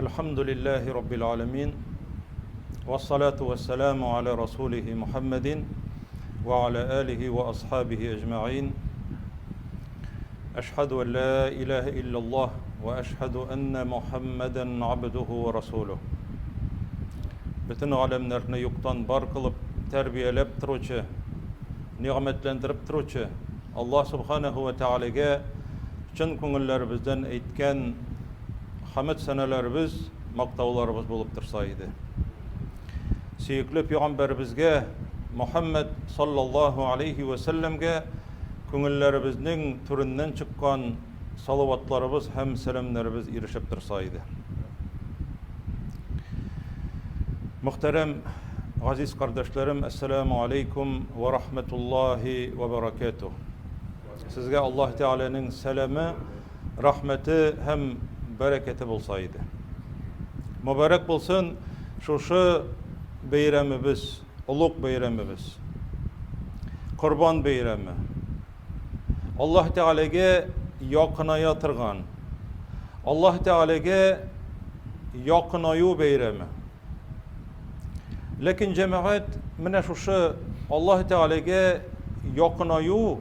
Әлхәмдүлилләһи раббил аламин. Вассалату вассаламу аля расулихи Мухаммадин ва аля алихи ва асхабихи әҗмәгыйн. Әшһәду ан ла илаһа илляллаһ ва әшһәду анна Мухаммадан абдуху ва расулух. Бөтен галәмнәрне юктан бар кылып, тәрбияләп торучы, нигъмәтләндереп торучы Аллаһ субханаһу ва тәгаләгә чын күңелләребездән әйткән хәмд сәнәләребез, мактауларыбыз булып торса иде. Сөекле пәйгамбәребезгә Мухаммад саллаллаһу алейхи ва сәлләмгә күңелләребезнең түреннән чыккан салаватларыбыз һәм сәламнәребез ирешеп торса иде. Мөхтәрәм газиз кардәшләрем, әссәламу алейкум ва рахматуллахи ва баракатух. Сезгә Аллаһ Тәгаләнең сәламе, рәхмәте һәм бәрәкәте булса иде. Мөбарәк булсын шушы бәйрәмебез, олуг бәйрәмебез. Корбан бәйрәме. Аллаһ Тәгаләгә якыная торган, Аллаһ Тәгаләгә якынаю бәйрәме. Ләкин җәмәгать менә шушы Аллаһ Тәгаләгә якынаю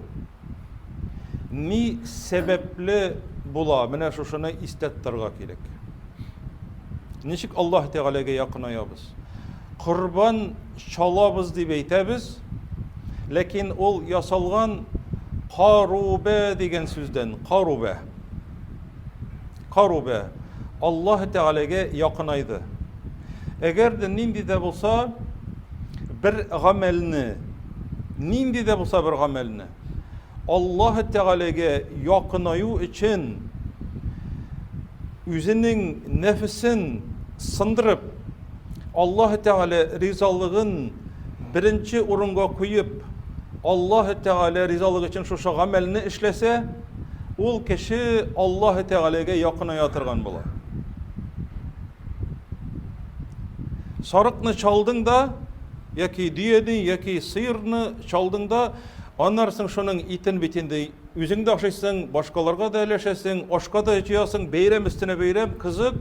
ни сәбәпле була? Менә шушыны истә тотарга кирәк. Ничек Аллаһ Тәгаләгә якынаябыз? Корбан чалабыз дип әйтәбез, ләкин ул ясалган карубә дигән сүздән, карубә. Карубә Аллаһ Тәгаләгә якынайды. Әгәр дә нинди дә булса бер гамәлне, нинди дә булса бер гамәлне Аллаһ Тәгаләгә якынаю өчен үзенең нәфесен сындырып, Аллаһ Тәгалә ризалыгын беренче урынга куеп, Аллаһ Тәгалә ризалыгы өчен шушы гамәлне эшләсә, ул кеше Аллаһ Тәгаләгә якыная торган була. Сарыкны чалдың да, яки дөяне, яки сыерны чалдың да, аннан соң шуның итен бит инде үзең дә ашыйсың, башкаларга да өләшәсең, ашка да җыясың, бәйрәм өстенә бәйрәм, кызык.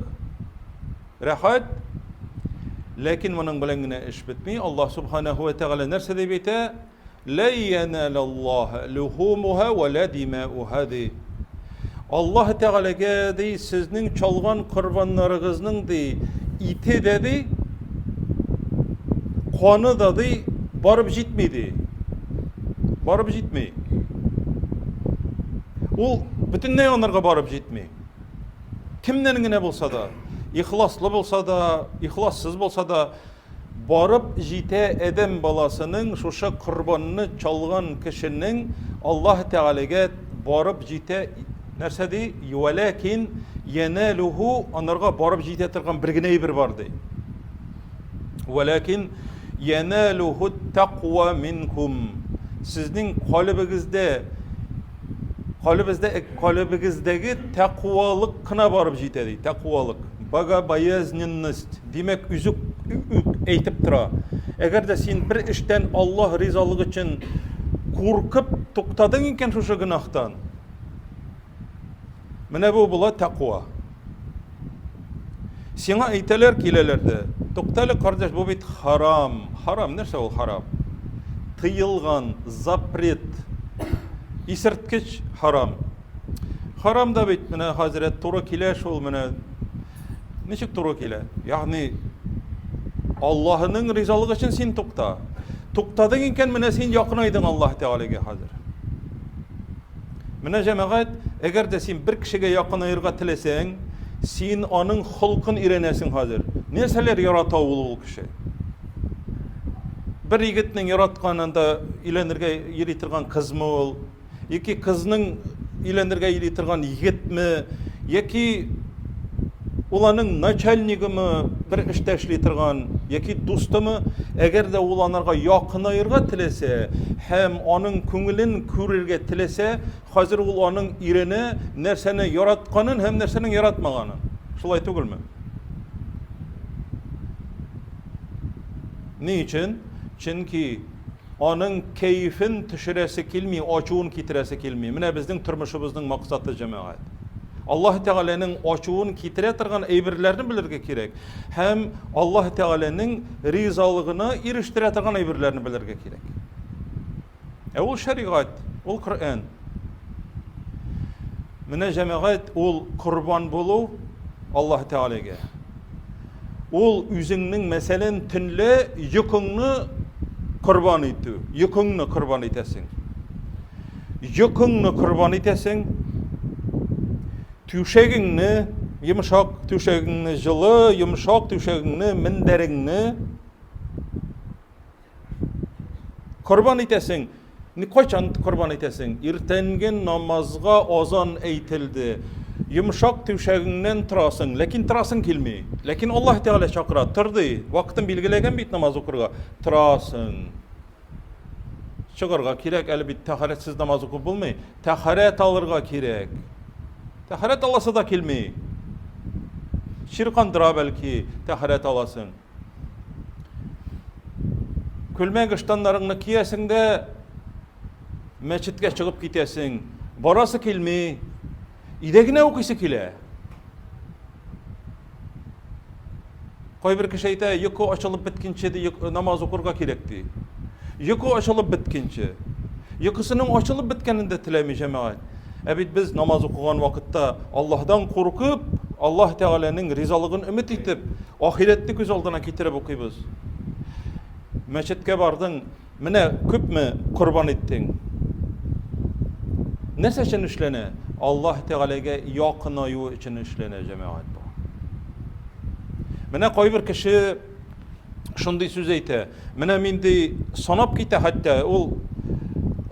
Рәхәт. Ләкин моның белән генә эш бетми. Аллаһ субханаһу ва тәгалә нәрсә дип әйтә? Лә яналаллаһ лухумуха ва ла димауха ди. Аллаһ Тәгаләгә ди, сезнең чалган корбаннарыгызның ди, ите дә ди, каны да ди, барып җитми ди. Барып җитми. Ул бөтенләй анарга барып җитми. Кемнән генә булса да, ихласлы булса да, ихлассыз булса да, барып җитә адәм баласының шушы корбанны чалган кешенең Аллаһ Тәгаләгә барып җитә нәрсә ди? Вәләкин яналуху анарга барып җитә торган бер генә әйбер бар ди. Вәләкин яналуху тақва минкум. Сезнең калебегездә Калебездә, калебегездәге тәкъвалык кына барып җитә ди. Тәкъвалык, богобоязненность. Димәк, үзе үк әйтеп тора. Әгәр дә син бер эштән Аллаһ ризалыгы өчен куркып туктадың икән шушы гөнаһтан, менә бу була тәкъва. Сиңа әйтәләр, киләләр дә. Туктале, кардәш, бу бит харам. Харам, нәрсә ул харам? Тыелган, запрет. Исерткеч харам. Харам да бит, менә хәзрәт туры килә шул, менә. Ничек туры килә? Ягъни Аллаһының ризалыгы өчен син тукта. Туктадың икән, менә син якынайдың Аллаһ Тәгаләгә хәзер. Менә җәмәгать, әгәр дә син бер кешегә якынаерга теләсәң, син аның холкын өйрәнәсең хәзер. Нәрсәләр ярата ул ул кеше? Бер егетнең яратканында өйләнергә йөри торган кызмы ул? Яки кызның өйләнергә йөри торган егетме? Яки ул аның начальнигымы, бер эштә эшли торган, яки дустымы? Әгәр дә ул анарга якынаерга теләсә һәм аның күңелен күрергә теләсә, хәзер ул аның өйрәнә нәрсәне яратканын һәм нәрсәнең яратмаганын. Шулай түгелме? Ни өчен? Чөнки аның кәефен төшерәсе килми, ачуын китерәсе килми. Менә безнең тормышыбызның максаты, җәмәгать. Аллаһ Тәгаләнең ачуын китерә торган әйберләрне белергә кирәк һәм Аллаһ Тәгаләнең ризалыгына ирештерә торган әйберләрне белергә кирәк. Ә ул шәригать, ул Коръән. Менә җәмәгать ул корбан булу Аллаһ Тәгаләгә. Ул үзеңнең, мәсәлән, төнлә йокыңны корбан итү, йокыңны корбан итәсең. Йокыңны корбан итәсең, түшәгеңне, йомшак түшәгеңне, җылы, йомшак түшәгеңне, мендәреңне Корбан итәсең. Кайчан корбан итәсең? Иртәнге намазга азан әйтелде. Йомшак түшәгеңнән торасың, ләкин торасың килми. Ләкин Аллаһ Тәгалә чакыра, тор ди. Вакытын билгеләгән бит намаз укырга. Торасың. Чыгарга кирәк, әле бит тәһарәтсез намаз укып булмый. Тәһарәт алырга кирәк. Тәһарәт аласы да килми. Чиркандыра бәлки, тәһарәт аласың. Күлмәк ыштаннарыңны киясең дә мәчеткә чыгып китәсең. Барасы килми. Өйдә генә укыйсы килә. Кайбер кеше әйтә, йокы ачылып беткенче ди, намаз укырга кирәк ди. Йокы ачылып беткенче. Йокысының ачылып беткәнен дә теләми җәмәгать. Ә бит без намаз укыган вакытта Аллаһдан куркып, Аллаһ Тәгаләнең ризалыгын өмет итеп, Ахирәтне күз алдына китереп укыйбыз. Мәчеткә бардың, менә күпме корбан иттең. Нәрсә өчен эшләнә? Аллаһ Тәгаләгә якынаю өчен эшләнә, җәмәгать бу. Менә кайбер кеше шундый сүз әйтә. Менә мин ди санап китә хәтта ул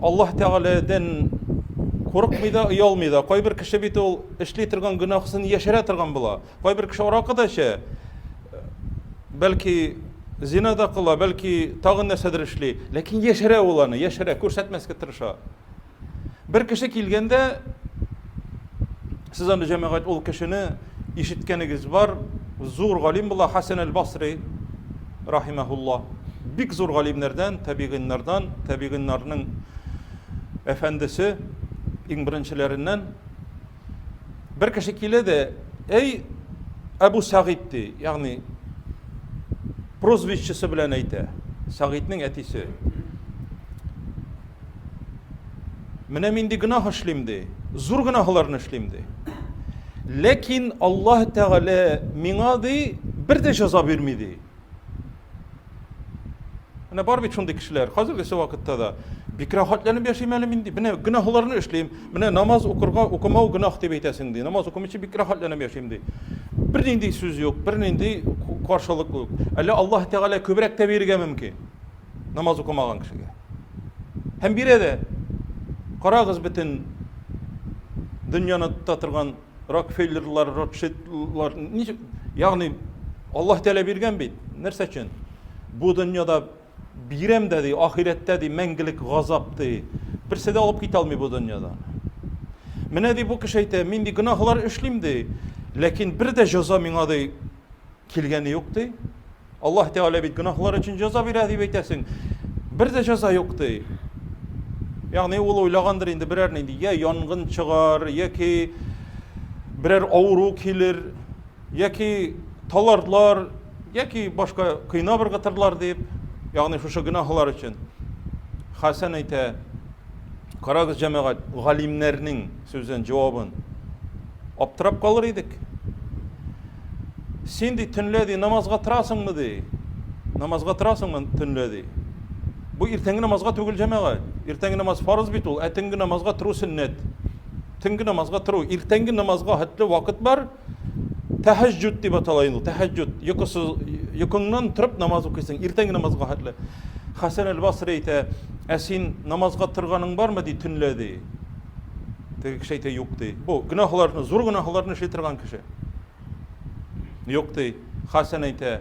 Аллаһ Тәгаләдән курыкмый да, оялмый да. Кайбер кеше бит ул эшли торган гөнаһысын яшерә торган була. Кайбер кеше аракы да эчә, бәлки зина да кыла, бәлки тагын нәрсәдер эшли, ләкин яшерә ул аны, яшерә, күрсәтмәскә тырыша. Бер кеше килгәндә, сез аны җәмәгать ул кешене ишеткәнегез бар, зур галим була Хасан әл-Басри, рахимахулла. Бик зур галимнәрдән, табигыйннардан, табигыйннарның әфәндесе, иң беренчеләреннән. Бер кеше килә дә, әй, Әбу Сәгыйд ди, ягъни прозвищесы белән әйтә, Сәгыйднең әтисе. Менә мин ди гөнаһ эшлим ди, зур гөнаһларны эшлим ди. Ләкин Аллаһ Тәгалә миңа ди бер дә җәза бирми ди. Менә бар бит шундый кешеләр, хәзергесе вакытта да бик рәхәтләнеп яшим әле мин ди. Менә гөнаһларны эшлим. Менә намаз укырга укымау гөнаһ дип әйтәсең ди. Намаз укымыйча бик рәхәтләнеп яшим ди. Бернинди сүз юк, бернинди каршылык юк. Әле Аллаһ Тәгалә күбрәк тә бирергә мөмкин. Намаз укымаган кешегә. Һәм бирә дә. Карагыз бөтен дөньяны тота торган Рокфеллерлар, Ротшильдлар, ничек, ягъни Аллаһ Тәгалә биргән бит. Нәрсә өчен? Бу дөньяда бирәм дә ди, ахирәттә ди, мәңгелек газап ди. Берсе дә алып китә алмый бу дөньядан. Менә ди бу кеше әйтә, мин ди гөнаһлар эшлим ди, ләкин бер дә җәза миңа ди килгәне юк ди. Аллаһ Тәгалә бит гөнаһлар өчен җәза бирә дип әйтәсең. Бер дә җәза юк ди. Ягъни ул уйлагандыр инде берәр нинди я янгын чыгар, яки берәр авыру килер, яки таларлар, яки башка кыйнап ыргытырлар дип, ягъни шушы гөнаһлар өчен. Хәсән әйтә, карагыз җәмәгать, галимнәрнең сүзен, җавабын. Аптырап калыр идек. Син ди төнлә ди намазга торасыңмы ди? Намазга торасыңмы төнлә ди? Бу иртәнге намазга түгел җәмәгать. Иртәнге намаз фарыз бит ул, ә төнге намазга тору сөннәт. Төнге намазга тору, иртәнге намазга хәтле вакыт бар. Тәһәҗҗүд дип атала инде ул, тәһәҗҗүд. Йокысыз, йокыңнан торып намаз укыйсың, иртәнге намазга хәтле. Хәсән әл-Басри әйтә, ә син намазга торганың бармы ди төнлә ди. Теге кеше әйтә, юк ди. Бу гөнаһларны, зур гөнаһларны эшли торган кеше. Юк ди. Хәсән әйтә,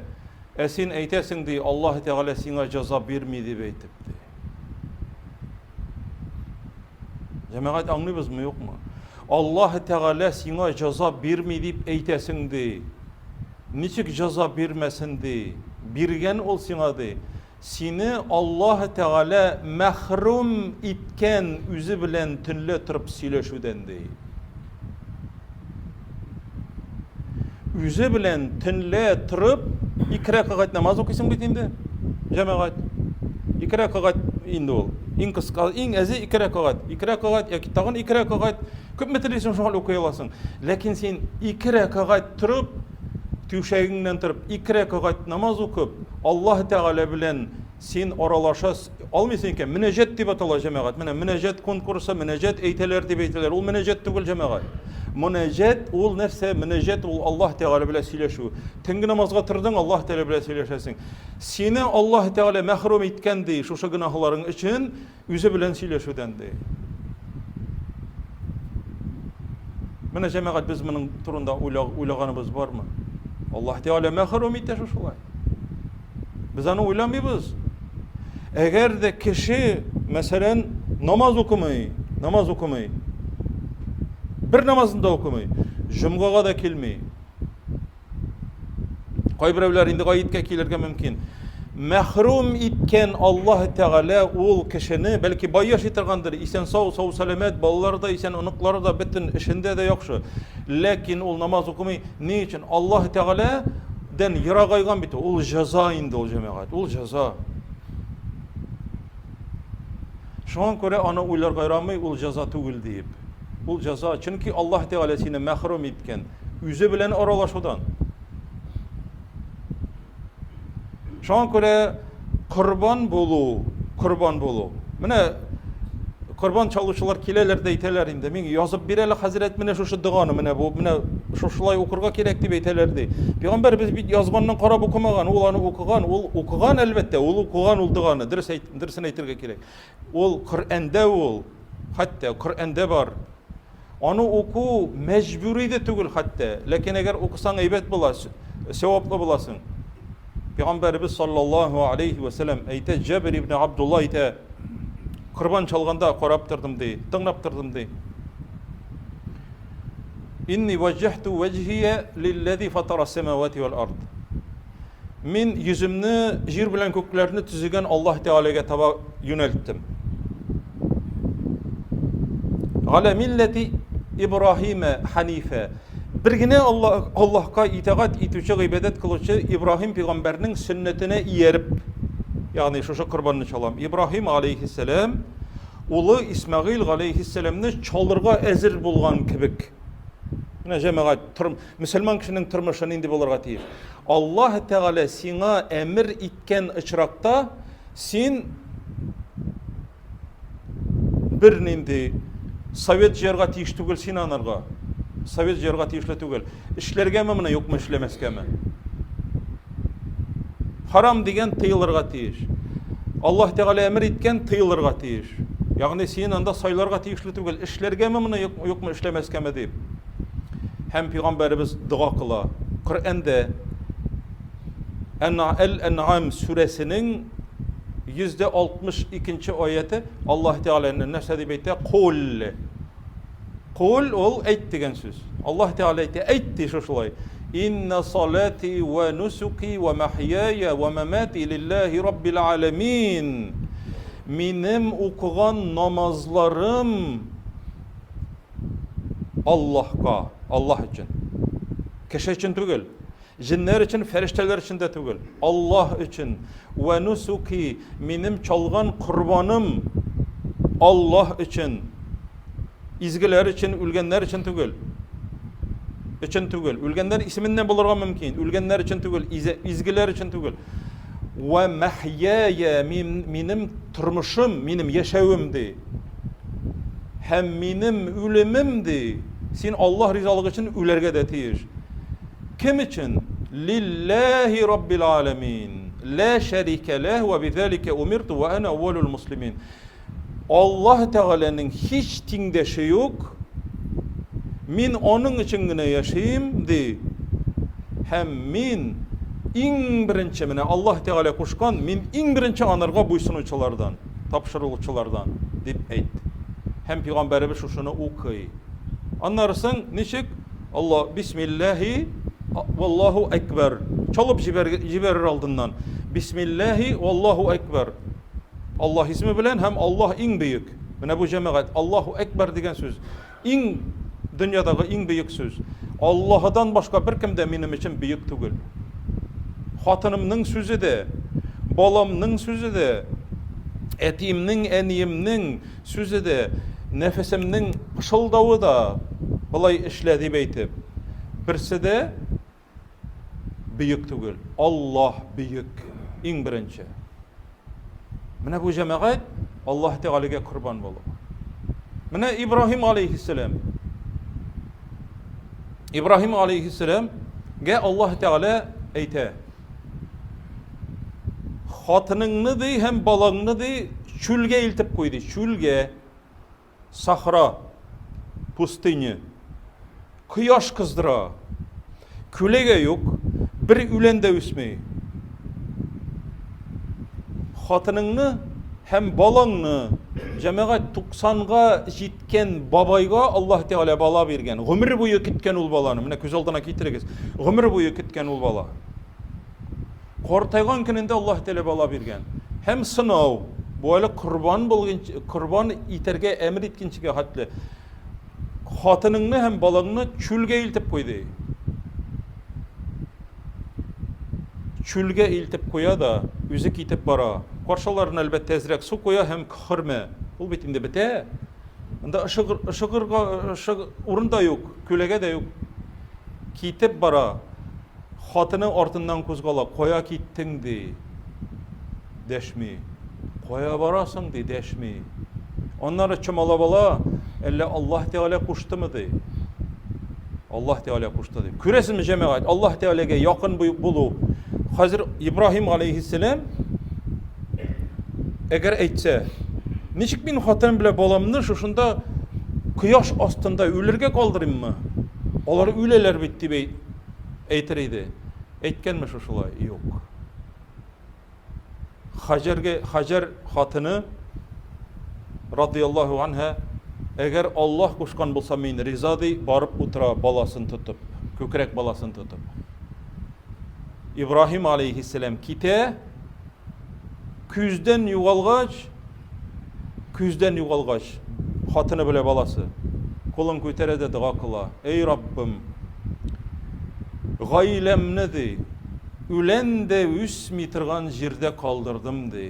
ә син әйтәсең ди, Аллаһ Тәгалә сиңа җәза бирми дип әйтеп ди. Җәмәгать аңлыйбызмы, юкмы? Аллаһ Тәгалә сиңа җәза бирми дип әйтәсең ди. Ничек җәза бирмәсен ди? Биргән ул сиңа ди. Сине Аллаһ Тәгалә мәхрүм иткән үзе белән төнлә торып сөйләшүдән, ди. Үзе белән төнлә торып, ике рәкәгать намаз укыйсың бит инде, җәмәгать. Ике рәкәгать инде ул. Иң кыска, иң әзе ике рәкәгать. Ике рәкәгать яки тагын ике рәкәгать. Күпме телисең, шуңа укый аласың. Ләкин син ике рәкәгать торып, түшәгеңнән торып, ике рәкәгать намаз укып, Аллаһ Тәгалә белән син аралаша алмыйсың икән, мөнәҗәт дип атала җәмәгать. Менә мөнәҗәт конкурсы, мөнәҗәт әйтәләр дип әйтәләр. Ул мөнәҗәт түгел җәмәгать. Мөнәҗәт ул нәрсә? Мөнәҗәт ул Аллаһ Тәгалә белән сөйләшү. Төнге намазга тордың, Аллаһ Тәгалә белән сөйләшәсең. Сине Аллаһ Тәгалә мәхрүм иткән ди, шушы гөнаһларың өчен үзе белән сөйләшүдән ди. Менә җәмәгать без моның турында уйлаганыбыз бармы? Аллаһ Тәгалә мәхрүм итә шушылай. Без аны уйламыйбыз. Әгәр дә кеше, мәсәлән, намаз укымый, намаз укымый, бер намазын да укымый, җомгага да килми. Кайберәүләр инде гаеткә килергә мөмкин. Мәхрүм иткән Аллаһ Тәгалә ул кешене, бәлки бай яши торгандыр, исән сау, сау сәламәт, балалары да исән, оныклары да бөтен эшендә дә яхшы. Ләкин ул намаз укымый. Ни өчен? Аллаһ Тәгалә дән ерагайган бит ул. Ул җәза инде ул җәмәгать. Ул җәза. Шуңа күрә аны уйларга ярамый, ул җәза түгел диеп. Ул җәза, чөнки Аллаһ Тәгалә сине мәхрүм иткән үзе белән аралашудан. Шуңа күрә корбан булу, корбан булу. Менә корбан чалучылар киләләр дә әйтәләр инде, мин язып бир әле, хәзрәт, менә шушы доганы, менә бу, менә шушылай укырга кирәк дип әйтәләр ди. Пәйгамбәребез бит язганнан карап укымаган, ул аны укыган, ул укыган әлбәттә, ул укыган ул доганы, дөрес әйт, дөресен әйтергә кирәк. Ул Коръәндә ул, хәтта Коръәндә бар. Аны уку мәҗбүри дә түгел хәтта. Ләкин әгәр укысаң әйбәт була, саваплы буласың. Пәйгамбәребез саллаллаһу алейхи ва сәлләм әйтә, Җабир ибн Абдулла әйтә, корбан чалганда карап тордым ди, тыңлап тордым ди. Инни ваҗҗаһту ваҗһия лилләзи фатара самавати вал ард. Мин йөземне җир белән күкләрне төзегән Аллаһ Тәгаләгә таба юнәлттем. Галя милләти Ибраһима ханифә. Бер генә Аллаһ, Аллаһка итагать итүче, гыйбадәт кылучы Ибраһим пәйгамбәрнең сөннәтенә ияреп, ягъни шушы корбанны чалам. Ибраһим алейхиссәлам улы Исмәгыйль галәйһиссәламне чалырга әзер булган кебек. Менә җәмәгать, мөселман кешенең тормышы нинди булырга тиеш? Аллаһ Тәгалә сиңа әмер иткән очракта син бернинди совет җыярга тиеш түгел син анарга. Совет җыярга тиешле түгел. Эшләргәме моны, юкмы эшләмәскәме? Харам дигән тыелырга тиеш. Аллаһ Тәгалә әмер иткән тыелырга тиеш. Ягъни син анда сайларга тиешле түгел. Эшләргәме моны, юкмы эшләмәскәме дип. Һәм пәйгамбәребез дога кыла. Коръәндә Әл-Ән'ам сүрәсенең 162 нче аяте Аллаһ Тәгалә нәрсә дип әйтә? Кул. Кул ул әйт дигән сүз. Аллаһ Тәгалә әйтә, әйт ди шушылай. Инна салати ва нусуки ва махьяя ва мамати лиллахи раббил аламин. Минем укыган намазларым Аллаһка, Аллаһ өчен. Кеше өчен түгел. Җеннәр өчен, фәрештәләр өчен дә түгел. Аллаһ өчен. Вә нусуки, минем чалган корбаным Аллаһ өчен. Изгеләр өчен, үлгәннәр өчен түгел. Өчен түгел. Үлгәннәр исеменнән булырга мөмкин. Үлгәннәр өчен түгел, изгеләр өчен түгел. Вә махьяя, минем тормышым, минем яшәвем ди. Һәм минем үлемем ди. Син Аллаһ ризалыгы өчен үләргә дә тиеш. Кем өчен? Лилләһи раббил аләмин. Лә шәрикә ләһ вә бидәликә умирту вә әнә әүвәлүл муслимин. Аллаһ Тәгаләнең һич тиңдәше юк. Мин аның өчен генә яшим, ди. Һәм мин иң беренче, менә Аллаһ Тәгалә кушкан, мин иң беренче анарга буйсынучылардан, тапшырылучылардан, дип әйт. Һәм пәйгамбәребез шушыны укый. Аннары соң ничек? Алла, бисмилләһи, валлаһу әкбәр. Чалып җибәр, җибәрер алдыннан. Бисмилләһи, валлаһу әкбәр. Аллаһ исеме белән һәм Аллаһ иң бөек. Менә бу җәмәгать, Аллаһу әкбәр дигән сүз. Иң дөньядагы иң бөек сүз. Аллаһыдан башка беркем дә минем өчен бөек түгел. Хатынымның сүзе дә, баламның сүзе дә, әтиемнең, әниемнең сүзе дә, нәфесемнең пышылдавы да, болай эшлә дип әйтеп, берсе дә бөек түгел. Аллаһ бөек, иң беренче. Менә бу җәмәгать Аллаһ Тәгаләгә корбан булу. Менә Ибраһим алейхиссәлам. Ибраһим алейхиссәламгә Аллаһ Тәгалә әйтә. Хатыныңны ди һәм балаңны ди чүлгә илтеп куй ди, чүлгә. Сахра, пустыня. Кояш кыздыра. Күләгә юк, бер үлән дә үсми. Хатыныңны һәм балаңны, җәмәгать, 90-га җиткән бабайга Аллаһ Тәгалә бала биргән. Гомер буе көткән ул баланы. Менә күз алдына китерегез. Гомер буе көткән ул бала. Картайган көнендә Аллаһ Тәгалә бала биргән. Һәм сынау, бу әле корбан булган, корбан итәргә әмер иткәнчегә хәтле. Хатыныңны һәм балаңны чүлгә илтеп куй ди. Чүлгә илтеп куя да, үзе китеп бара. Каршыларына әлбәттә әзрәк су куя һәм хөрмә. Ул бит инде бетә. Анда ышыгыр, ышыгырга ышык урын да юк, күләгә дә юк. Китеп бара. Хатыны артыннан кузгала, кая киттең, ди. Дәшми. Кая барасың, ди, дәшми. Аннары чамалап ала, әллә Аллаһ Тәгалә куштымы, ди. Аллаһ Тәгалә кушты, ди. Күрәсезме, җәмәгать, Аллаһ Тәгаләгә якын булу. Хәзер Ибраһим алейһиссәлам әгәр әйтсә, ничек мин хатыным белән баламны шушында кояш астында үлергә калдырыйммы? Алар үләләр бит, дип Әйтер иде. Әйткәнме шушылай? Юк. Хаҗәргә, Хаҗәр хатыны радияллаһу анһа, әгәр Аллаһ кушкан булса, мин риза ди, барып утыра баласын тотып, күкрәк баласын тотып. Ибраһим алейхиссәлам китә, күздән югалгач, Күздән югалгач, хатыны белә баласы, кулын күтәрә дә дога кыла. Эй, Раббым, гаиләмне, ди, үлән дә үсми торган җирдә калдырдым, ди.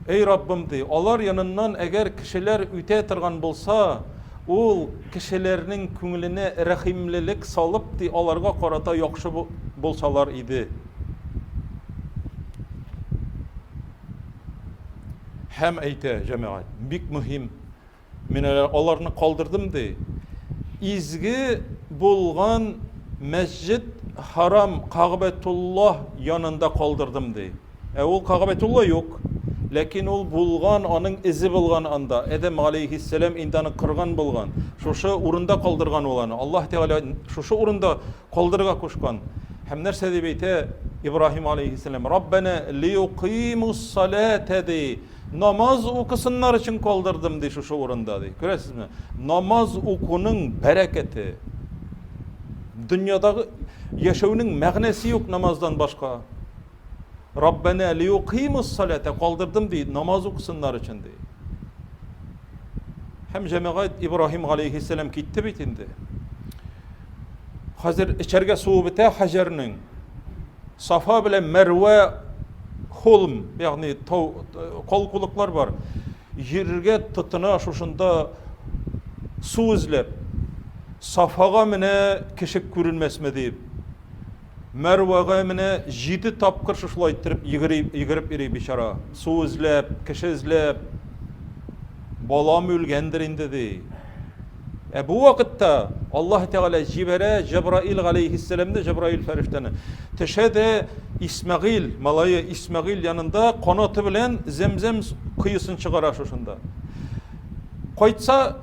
Эй, Раббым, ди, алар яныннан әгәр кешеләр үтә торган булса, ул кешеләрнең күңеленә рәхимлелек салып, ди, аларга карата яхшы булсалар иде. Һәм әйтә, җәмәгать, бик мөһим. Мин әле аларны калдырдым ди. Изге булган мәсҗид Харам Кагъбәтуллаһ янында калдырдым ди. Ә ул Кагъбәтулла юк. Ләкин ул булган, аның эзе булган анда. Адәм алейһиссәлам инде аны кырган булган. Шушы урында калдырган ул аны. Аллаһ Тәгалә шушы урында калдырырга кушкан. Һәм нәрсә дип әйтә Ибраһим алейһиссәлам? Раббана лиюкимус салата ди. Намаз укысыннар өчен калдырдым ди шушы урында ди. Күрәсезме? Намаз укуның бәрәкәте. Дөньядагы яшәүнең мәгънәсе юк намаздан башка. Раббана лиюкимус салата калдырдым ди, намаз укысыннар өчен ди. Һәм җәмәгать Ибраһим алейһиссәлам китте бит инде. Хәзер эчәргә суы бетә Хаҗәрнең. Сафа белән Мәрвә холм, ягъни тау калкулыклар бар. Йөрергә тотына шушында су эзләп. Сафага менә кеше күренмәсме дип. Мәрвәгә менә җиде тапкыр шушылай иттереп йөгери, йөгереп йөри бичара. Су эзләп, кеше эзләп. Балам үлгәндер инде ди. Ә бу вакытта Аллаһ Тәгалә җибәрә Җәбраил галәйһиссәламне, Җәбраил фәрештәне. Төшә дә Исмәгыйль, малае Исмәгыйль янында канаты белән Зәмзәм коесын чыгара шушында. Кайтса,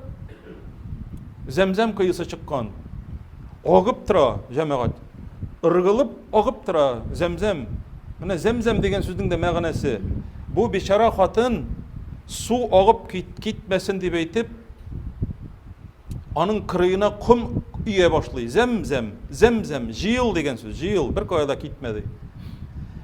Зәмзәм коесы чыккан. Агып тора, җәмәгать. Ыргылып агып тора Зәмзәм. Менә Зәмзәм дигән сүзнең дә мәгънәсе. Бу бичара хатын су агып китмәсен дип әйтеп, аның кырыена ком өя башлый. Зәм-зәм, зәм-зәм, җыел дигән сүз, җыел, бер кая да китмә ди.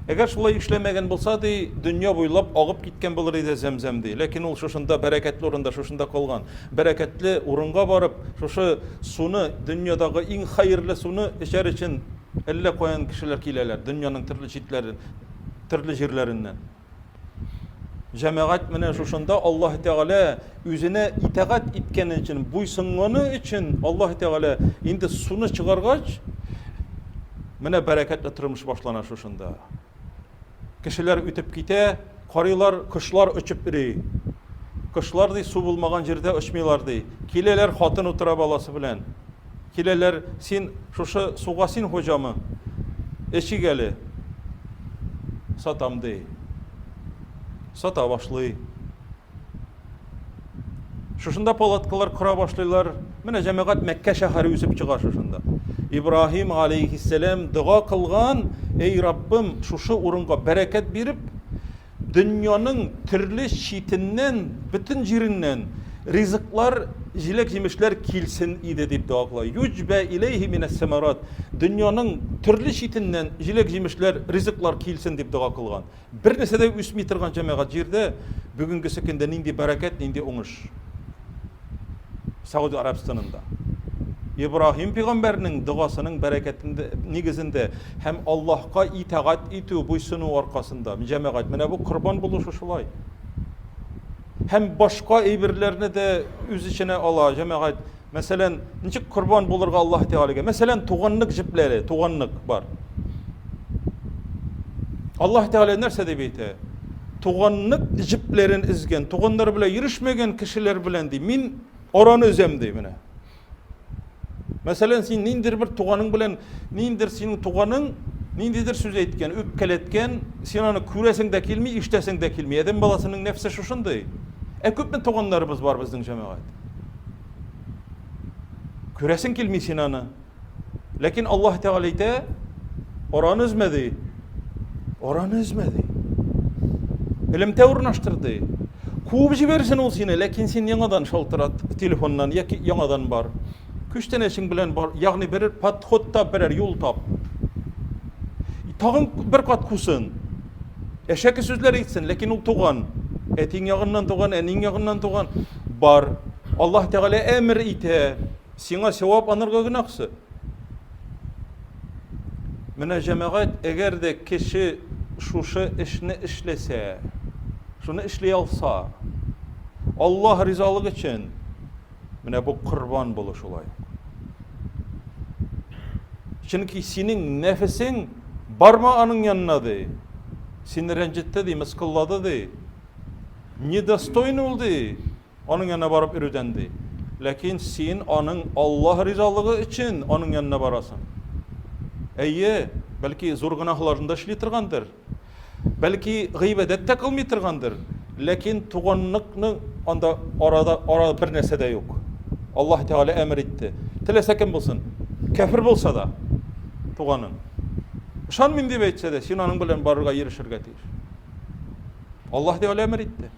Әгәр шулай эшләмәгән булса, ди, дөнья буйлап агып киткән булыр иде Зәмзәм, ди. Ләкин ул шушында бәрәкәтле урында шушында калган. Бәрәкәтле урынга барып, шушы суны, дөньядагы иң хәерле суны эчәр өчен әллә каян кешеләр киләләр, дөньяның төрле читләрен, төрле җирләреннән. Җәмәгать менә шушында Аллаһ Тәгалә үзенә итагать иткәне өчен, буйсынганы өчен Аллаһ Тәгалә инде суны чыгаргач, менә бәрәкәтле тормыш башлана шушында. Кешеләр үтеп китә, карыйлар, кошлар очып йөри. Кошлар ди су булмаган җирдә очмыйлар ди. Киләләр, хатын утыра баласы белән. Киләләр, син шушы суга син хуҗамы? Эчик әле. Сатам ди. Сата башлый. Шушында палаткалар кора башлыйлар. Менә җәмәгать Мәккә шәһәре үсеп чыга шушында. Ибраһим алейхиссәлам дога кылган, эй Раббым, шушы урынга бәрәкәт биреп, Дөньяның төрле читеннән, бөтен җиреннән ризыклар, җиләк-җимешләр килсен иде дип дога кыла. Юҗбә иләйһи минәс-сәмәрат. Дөньяның төрле читеннән җиләк-җимешләр, ризыклар килсен дип дога кылган. Бер нәрсә дә үсми торган җәмәгать җирдә бүгенгесе көндә нинди бәрәкәт, нинди уңыш. Сауд Арабстанында. Ибраһим пәйгамбәрнең догасының бәрәкәтендә нигезендә һәм Аллаһка итагать итү, буйсыну аркасында, җәмәгать, менә бу корбан булу шушылай. Һәм башка әйберләрне дә үз эченә ала, җәмәгать. Мәсәлән, ничек корбан булырга Аллаһ Тәгаләгә? Мәсәлән, туганлык җепләре, туганлык бар. Аллаһ Тәгалә нәрсә дип әйтә? Туганлык җепләрен өзгән, туганнар белән йөрешмәгән кешеләр белән ди, мин араны өзәм ди менә. Мәсәлән, син ниндидер бер туганың белән, ниндидер синең туганың ниндидер сүз әйткән, үпкәләткән, син аны күрәсең дә килми, ишетәсең дә килми. Адәм баласының нәфсе шушындый. Ә күпме туганнарыбыз бар безнең җәмәгать? Күрәсең килми син аны. Ләкин Аллаһ Тәгалә әйтә, араны өзмә ди. Араны өзмә ди. Элемтә урнаштыр ди. Куып җибәрсен ул сине, ләкин син яңадан шалтырат телефоннан яки яңадан бар. Күчтәнәчең белән бар, ягъни берәр подход тап, берәр юл тап. Тагын бер кат кусын. Әшәке сүзләр әйтсен, ләкин ул туган. Әтиң ягыннан туган, әниң ягыннан туган. Бар. Аллаһ Тәгалә әмер итә. Сиңа савап, анарга гөнаһсы. Менә җәмәгать, әгәр дә кеше шушы эшне эшләсә, шуны эшли алса, Аллаһ ризалыгы өчен, менә бу корбан булу шулай. Чөнки синең нәфесең барма аның янына ди. Сине рәнҗетте ди, мыскыллады ди. Недостойный ул ди. Аның янына барып йөрүдән, ди. Ләкин син аның Аллаһ ризалыгы өчен аның янына барасың. Әйе, бәлки зур гөнаһларны да эшли торгандыр. Бәлки гыйбадәт тә кылмый торгандыр. Ләкин туганлыкның анда арада ара бер нәрсә дә юк. Аллаһ Тәгалә әмер итте. Теләсә кем булсын, кәфер булса да, туганың. Ышанмыйм дип әйтсә дә, син аның белән барырга, йөрешергә тиеш. Аллаһ Тәгалә әмер итте.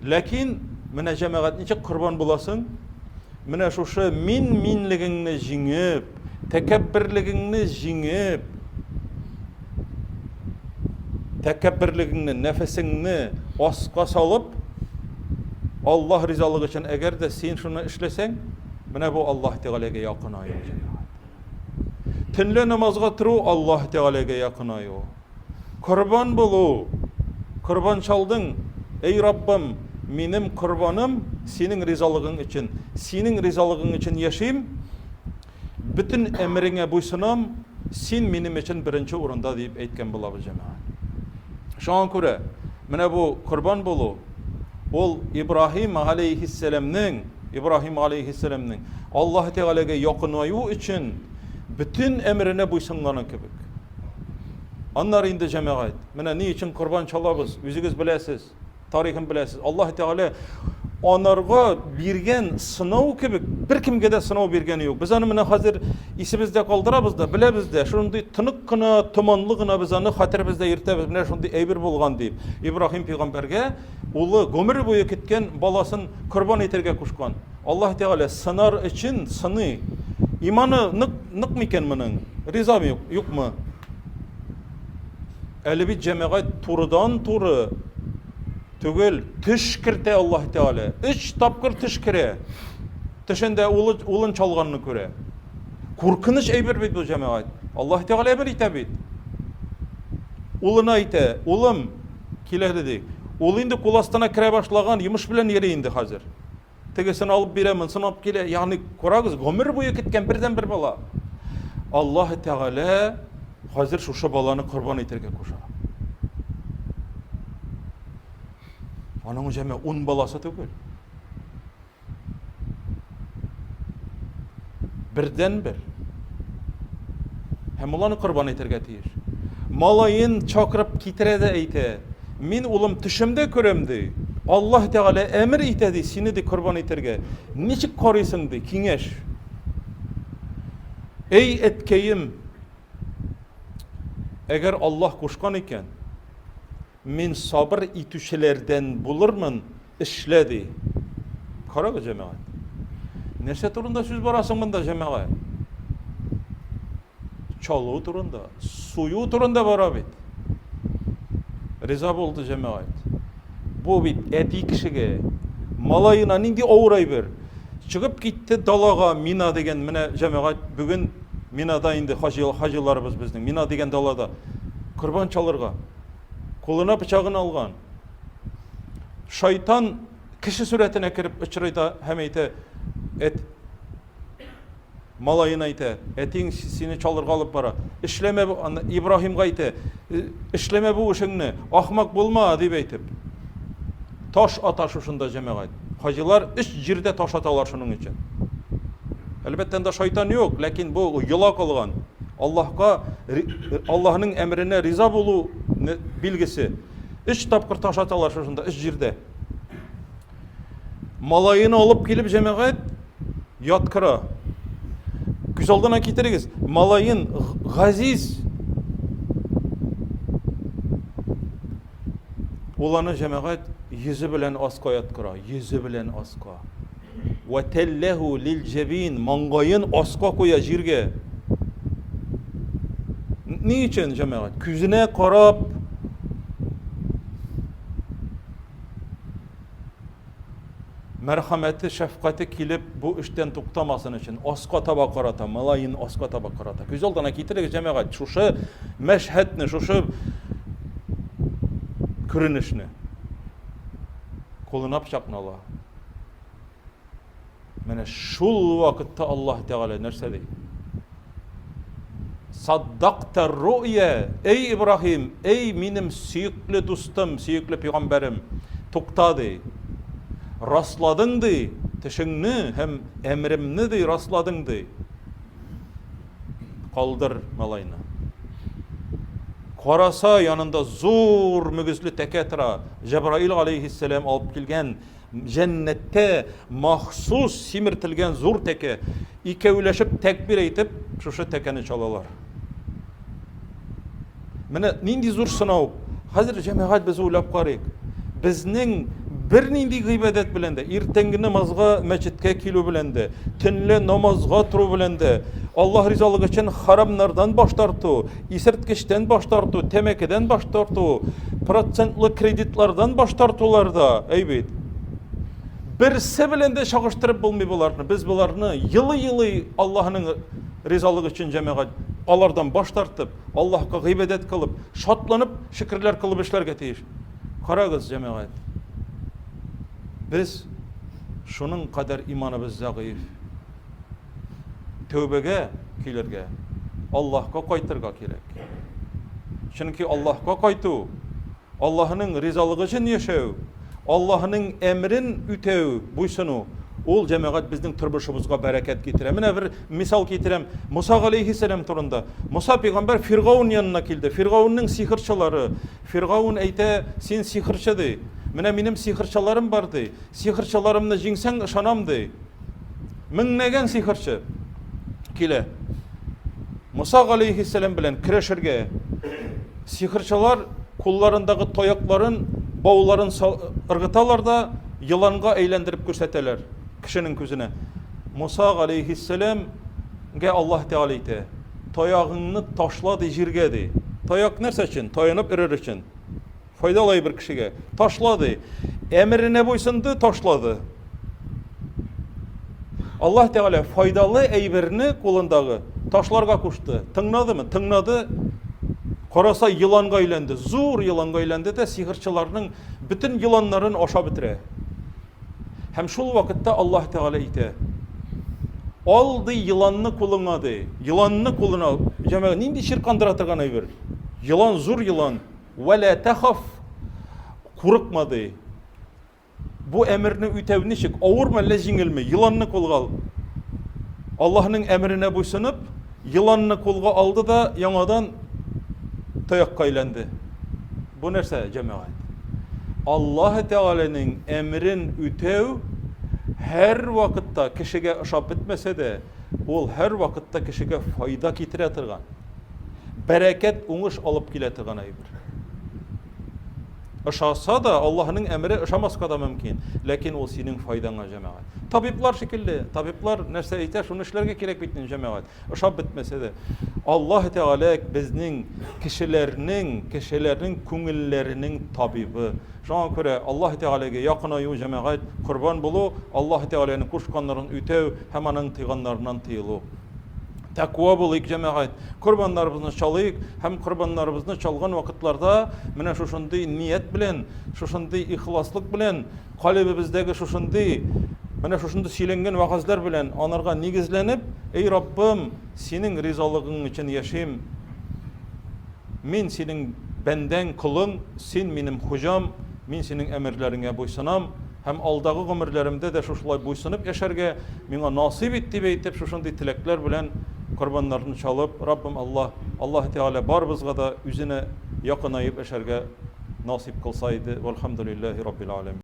Ләкин менә җәмәгать ничек корбан буласың? Менә шушы мин-минлегеңне җиңеп, тәкәбберлегеңне җиңеп, тәкәбберлегеңне, нәфесеңне аска салып, Аллаһ ризалыгы өчен әгәр дә син шуны эшләсәң, менә бу Аллаһ Тәгаләгә якынаю. Төнлә намазга тору Аллаһ Тәгаләгә якынаю. Корбан булу, корбан чалдың, әй Раббым, минем корбаным синең ризалыгың өчен, синең ризалыгың өчен яшим, бөтен әмереңә буйсынам, син минем өчен беренче урында дип әйткән булабыз җәмәгать. Шуңа күрә менә бу корбан булу ул Ибраһим алейхиссәламнең Ибраһим алейхиссәламнең Аллаһ Тәгаләгә якынаю өчен бөтен әмеренә буйсынганы кебек. Аннары инде җәмәгать, менә ни өчен корбан чалабыз, үзегез беләсез, тарихын беләсез. Аллаһ Тәгалә анарга биргән сынау кебек беркемгә дә сынау биргәне юк. Без аны менә хәзер исебездә калдырабыз да, беләбез дә, шундый тонык кына, томанлы гына без аны хәтеребездә йөртәбез, менә шундый әйбер булган дип. Ибраһим пәйгамбәргә улы гомер буе көткән баласын корбан итәргә кушкан. Аллаһ Тәгалә сынар өчен сыный. Иманы нык, нык микән моның? Ризамы юк, юкмы? Әле бит җәмәгать турыдан-туры түгел, төш кертә Аллаһ Тәгалә. Өч тапкыр төш керә. Төшендә улы, улын чалганны күрә. Куркыныч әйбер бит бу җәмәгать. Аллаһ Тәгалә әмер итә бит. Улына әйтә, улым, кил әле ди. Ул инде кул астына керә башлаган, йомыш белән йөри инде хәзер. Тегесен алып бирә, монысын алып килә. Ягъни, карагыз, гомер буе көткән бердән-бер бала. Аллаһ Тәгалә хәзер шушы баланы корбан итәргә куша. Аның җәмә ун баласы түгел. Бердән-бер. Һәм ул аны корбан итәргә тиеш. Малаен чакырып китерә дә әйтә. Мин улым төшемдә күрәм ди. Аллаһ Тәгалә әмер итә ди, сине ди корбан итәргә. Ничек карыйсың ди, киңәш. Эй әткәем, әгәр Аллаһ кушкан икән, Мин сабыр итүчеләрдән булырмын, эшлә, ди. Карагыз, җәмәгать. Нәрсә турында сүз бара соң монда, җәмәгать? Чалу турында, сую турында бара бит. Риза булды җәмәгать. Бу бит әти кешегә, малаена нинди авыр әйбер. Чыгып китте далага Мина дигән, менә җәмәгать бүген Минада инде хаҗиларыбыз безнең, Мина дигән далада корбан чалырга. Кулына пычагын алган. Шайтан кеше сурәтенә кереп очрый да һәм әйтә, эт малаена әйтә, әтиң сине чалырга алып бара. Эшләмә Ибраһимга әйтә, «Э, эшләмә бу эшеңне, ахмак булма, дип әйтеп. Таш ата шушында җәмәгать. Хаҗилар өч җирдә таш аталар шуның өчен. Әлбәттә, анда шайтан юк, ләкин бу йола калган. Аллаһка, Аллаһның әмеренә риза булу билгесе. Өч тапкыр таш аталар шушында, өч җирдә. Малаен алып килеп җәмәгать яткыра. Күз алдына китерегез, малаен газиз Ул аны җәмәгать йөзе белән аска яткыра, йөзе белән аска. Вә тәлләһу лил җәбин, маңгаен аска куя җиргә. Ни өчен, җәмәгать? Күзенә карап, мәрхәмәте, шәфкате килеп, бу эштән туктамасын өчен, аска таба карата, малаен аска таба карата. Күз алдына китерегез, җәмәгать, шушы мәшһәдне, шушы күренешне. Кулына пычакны ала. Менә шул вакытта Аллаһ Тәгалә нәрсә ди? Саддакта руя, эй Ибраһим, эй минем сөекле дустым, сөекле пәйгамбәрем, тукта ди. Расладың ди, төшеңне һәм әмеремне ди, расладың ди. Калдыр малайны. Караса, янында зур мөгезле тәкә тора. Җәбраил алейһиссәлам алып килгән җәннәттә махсус симертелгән зур тәкә. Икәүләшеп тәкбир әйтеп, шушы тәкәне чалалар. Менә нинди зур сынау. Хәзер җәмәгать без уйлап карыйк. Безнең бернинди гыйбадәт белән дә, иртәнге намазга мәчеткә килү белән дә, төнлә намазга тору белән дә, Аллаһ ризалыгы өчен харамнардан баш тарту, исерткечтән баш тарту, тәмәкедән баш тарту, процентлы кредитлардан баш тартулар да, әй бит. Берсе белән дә чагыштырып булмый боларны. Без боларны елый-елый Аллаһның ризалыгы өчен җәмәгать алардан баш тартып, Аллаһка гыйбадәт кылып, шатланып, шөкерләр кылып эшләргә тиеш. Карагыз, җәмәгать. Без шуның кадәр иманыбыз зәгыйф. Тәүбәгә килергә, Аллаһка кайтырга кирәк. Чөнки Аллаһка кайту, Аллаһының ризалыгы өчен яшәү, Аллаһының әмерен үтәү, буйсыну, ул җәмәгать безнең тормышыбызга бәрәкәт китерә. Менә бер мисал китерәм. Муса галәйһиссәлам турында. Муса пәйгамбәр Фиргаун янына килде. Фиргаунның сихерчылары. Фиргаун әйтә, син сихерчы ди. Менә минем сихерчыларым бар ди. Сихерчыларымны җиңсәң, ышанам ди. Меңнәгән сихерче килә. Муса галәйһиссәлам белән көрәшергә. Сихерчылар кулларындагы таякларын, бауларын ыргыталар да еланга әйләндереп күрсәтәләр кешенең күзенә. Муса галәйһиссәламгә Аллаһ Тәгалә әйтә: "Таягыңны ташла ди җиргә ди. Таяк нәрсә өчен? Таянып өрер өчен. Файдалы әйбер кешегә. Ташла ди. Әмеренә буйсынды, ташлады. Аллаһ Тәгалә файдалы әйберне кулындагы ташларга кушты. Тыңнадымы? Тыңнады. Караса еланга әйләнде. Зур еланга әйләнде дә сихерчыларның бөтен еланнарын ашап бетерә. Һәм шул вакытта Аллаһ Тәгалә әйтә: Ал ди еланны кулыңа ди. Еланны кулына. Җәмәгать, нинди чиркандыра торган әйбер? Елан зур елан. Вә лә тәхаф, курыкма ди. Бу әмерне үтәү ничек? Авырмы әллә җиңелме? Еланны кулга ал. Аллаһның әмеренә буйсынып, еланны кулга алды да яңадан таякка әйләнде. Бу нәрсә, җәмәгать? Аллаһ Тәгаләнең әмерен үтәү һәр вакытта кешегә ошап бетмәсә дә, ул һәр вакытта кешегә файда китерә торган, бәрәкәт, уңыш алып килә торган әйбер. Ошаса да, Аллаһның әмере ошамаска да мөмкин, ләкин ул синең файдаңа, җәмәгать. Табиблар шикелле, табиблар нәрсә әйтә, шуны эшләргә кирәк бит инде, җәмәгать. Ошап бетмәсә дә. Аллаһ Тәгалә безнең кешеләрнең, кешеләрнең күңелләренең табибы. Шуңа күрә Аллаһ Тәгаләгә якынаю, җәмәгать, корбан булу, Аллаһ Тәгаләнең кушканнарын үтәү һәм аның тыйганнарыннан тыелу. Тәкъва булыйк, җәмәгать. Корбаннарыбызны чалыйк һәм корбаннарыбызны чалган вакытларда менә шушындый ният белән, шушындый ихласлык белән, калебебездәге шушындый менә шушындый сөйләнгән вәгазьләр белән анарга нигезләнеп, Эй Раббым, синең ризалыгың өчен яшим. Мин синең бәндәң, колың, син минем хуҗам, мин синең әмерләреңә буйсынам һәм алдагы гомерләремдә дә шушылай буйсынып яшәргә миңа насыйп ит, дип әйтеп, шушындый теләкләр белән корбаннарны чалып, Раббым Аллаһ, Аллаһ Тәгалә барыбызга да үзенә якынаеп яшәргә насыйп кылса иде. Вәлхәмдүлилләһи раббил аләмин.